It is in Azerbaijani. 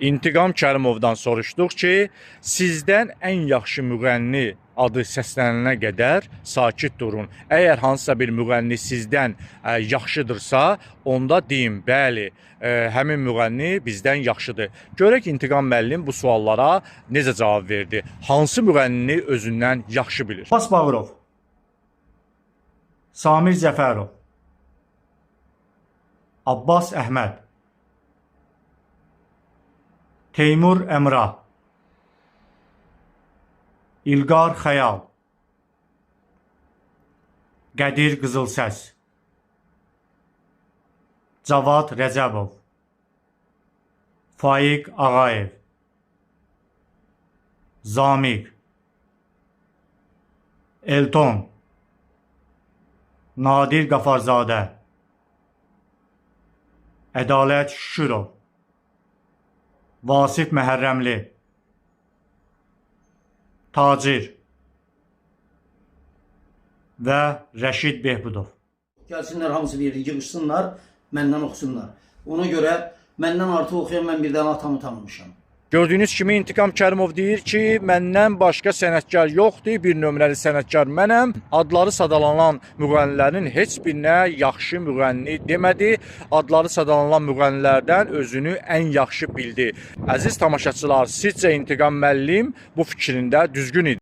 İntiqam Kərimovdan soruşduq ki, sizdən ən yaxşı müğənni adı səslənənə qədər sakit durun. Əgər hansısa bir müğənni sizdən yaxşıdırsa, onda deyin, bəli, həmin müğənni bizdən yaxşıdır. Görək İntiqam müəllim bu suallara necə cavab verdi. Hansı müğənnini özündən yaxşı bilir? Abbas Bağırov, Samir Cəfərov, Abbas Əhməd, Teymur Əmrah, İlqar Xəyal, Qədir Qızılsəs, Cavad Rəcəbov, Faiq Ağayev, Zamiq, Elton, Nadir Qafarzadə, Ədalət Şükürov, Vasif Məhərrəmli, Tacir və Rəşid Behbudov. Gəlsinlər hamısı bir yerdə yığışsınlar, məndən oxusunlar. Ona görə məndən artıq oxuyan mən bir dənə atamı tanımışam. Gördüyünüz kimi İntiqam Kərimov deyir ki, məndən başqa sənətkar yoxdur, bir nömrəli sənətkar mənəm. Adları sadalanan müğənnilərin heç birinə yaxşı müğənni demədi. Adları sadalanan müğənnilərdən özünü ən yaxşı bildi. Əziz tamaşaçılar, sizcə İntiqam müəllim bu fikrində düzgün idi?